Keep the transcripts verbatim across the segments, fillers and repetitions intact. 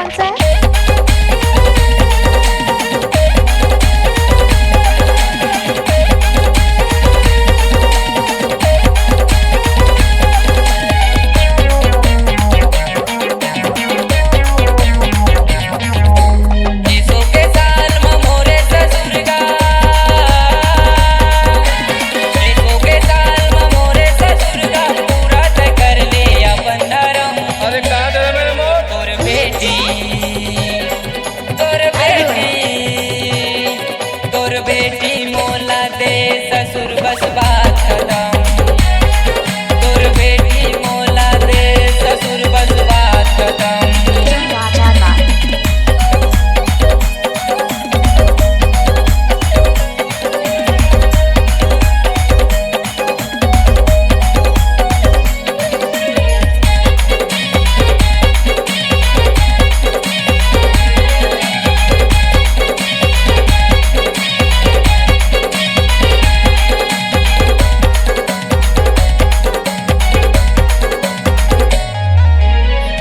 एसो के साल म मोरे ससुर गा, एसो के साल म मोरे ससुर गा, पूरा तैं कर ले अपन धरम। अरे का धरम हे रे मोर? तोर बेटी, तोर बेटी, तोर बेटी मोला दे ससुर, बस बात खतम। तोर बेटी मोला दे ससुर, बस बात खतम।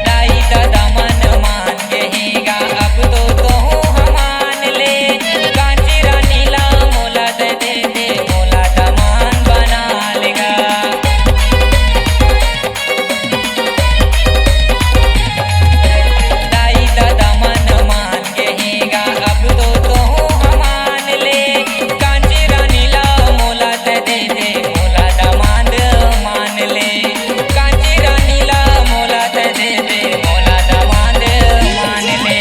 दाई ददा मन मान गे हे गा, अब तो तोहू ह मान ले। कांची रानी ला मोला दे दे दे, मोला दमान बना ले गा। दाई ददा मन मान गे हे गा, अब तो तोहू ह मान ले। कांची रानी ला मोला दे दे दे, मोला दमांद मान ले। कांची रानी ला मोला दे दे दे, मोला दमांद मान ले।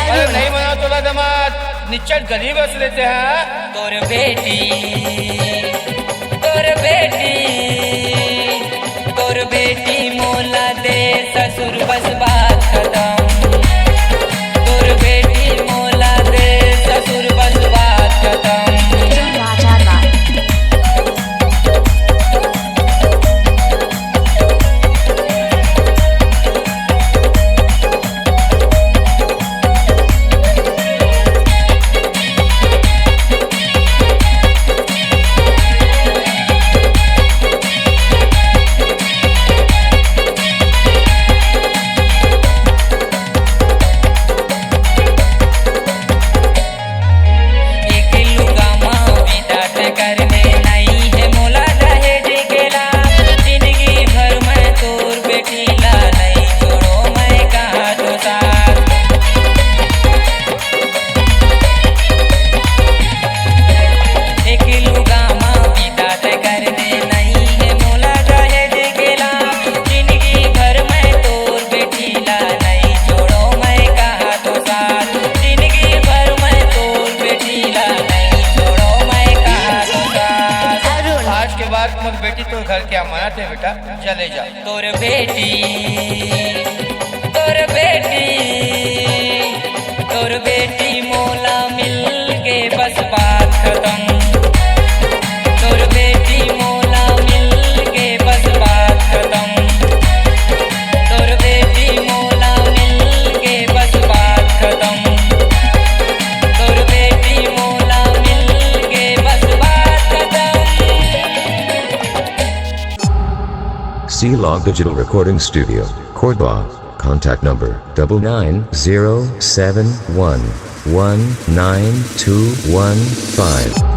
अरे नहीं बना तोला दमांद, निच्चट गरीब अस लेते हैं। तोर बेटी, तोर बेटी, तोर बेटी मोला दे ससुर, बस बात खतम। तोर बेटी मोला दे ससुर, बस बात खतम। एक लुगा म बितात कर दे, नई हे मोला दहेज के लाभ। जिंदगी भर मैं तोर बेटी ला नई छोड़ो मैं कहा तो साथ। एक लुगा म बितात कर दे, नई हे मोला दहेज के लाभ। जिंदगी भर मैं तोर बेटी ला नई छोड़ो मैं कहा तो साथ। जिंदगी भर मैं तोर बेटी ला नई छोड़ो मैं कहा तो साथ। आज के बाद मोर बेटी तोर घर के अमानत हे बेटा, चले जा। तोर बेटी, तोर बेटी, तोर बेटी मोला मिल गे, बस बात खतम। तोर बेटी मोला मिल गे, बस बात खतम। तोर बेटी मोला मिल गे, बस बात खतम। तोर बेटी मोला मिल गे, बस बात खतम। C Log Digital Recording Studio, Cordoba. Contact number double nine zero seven one one nine two one five.